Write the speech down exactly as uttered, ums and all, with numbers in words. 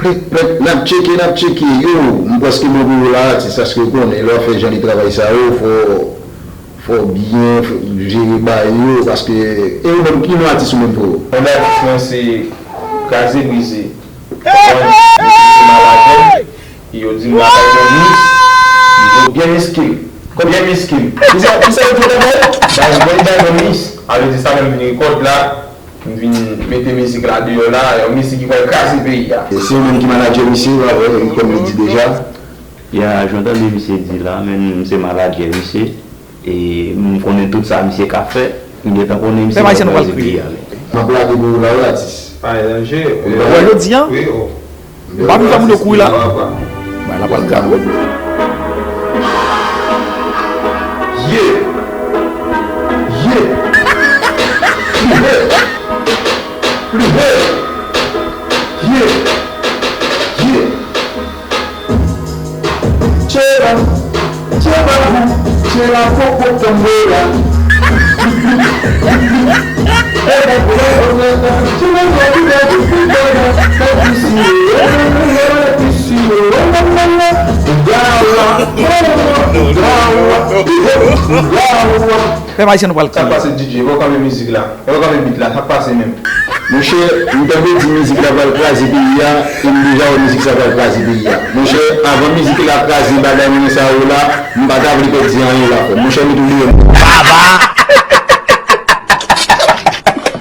Plèk, plèk, n ap tcheke, n ap tcheke. Yo, m prèske bon pou yo la, atis, paske w konnen, lè w ap fè jan de travay sa yo, fò, fò w byen f- jere bagay yo, paske e ou menm, ki non atis ou menm, freo? Non, atis mwen se Kraze Brize. Konprann? Yo di m la bay yon mis, yo byen miskil. Byen miskil. Kisa, kisa yo di w t ap bay? Bay, bay, bay yon mis. A vle di sa lè m vin rekòd la, m vin mete mizik la deyò la, yon mizik ki pral kraze peyi a. E se ou menm ki manadjè misye, pa vre, kòm li di deja? Ya, jan w tande misye di la, men m se manadjè misye. E m konnen tout sa misye ka fè. M gentan konnen misye pral kraze peyi a, men. M ap lage pou ou la, wi, atis. Pa danje. Ou wè jodi a? Wi, o. M pa vin fè moun yo kouri la. Bagay la pral grav, wi. Yeah. Yeah. Pli wo. Pli wo. Yeah. Yeah. Tchela, tchela, tchela, popo tambora. Pèp ayisyen, nou pral kriye. Sa k pase D J? Epa w kanpe mizik la. Epa w kanpe beat la. Sa k pase menm? Monchè, m tande w di mizik la pral kraze peyi a, e m deja wè mizik sa pral kraze peyi a. Monchè, avan mizik la kraze bagay mwen sa yo la, m pa ta vle pèdi anyen la, frè m. Monchè, met ou deyò. Baba!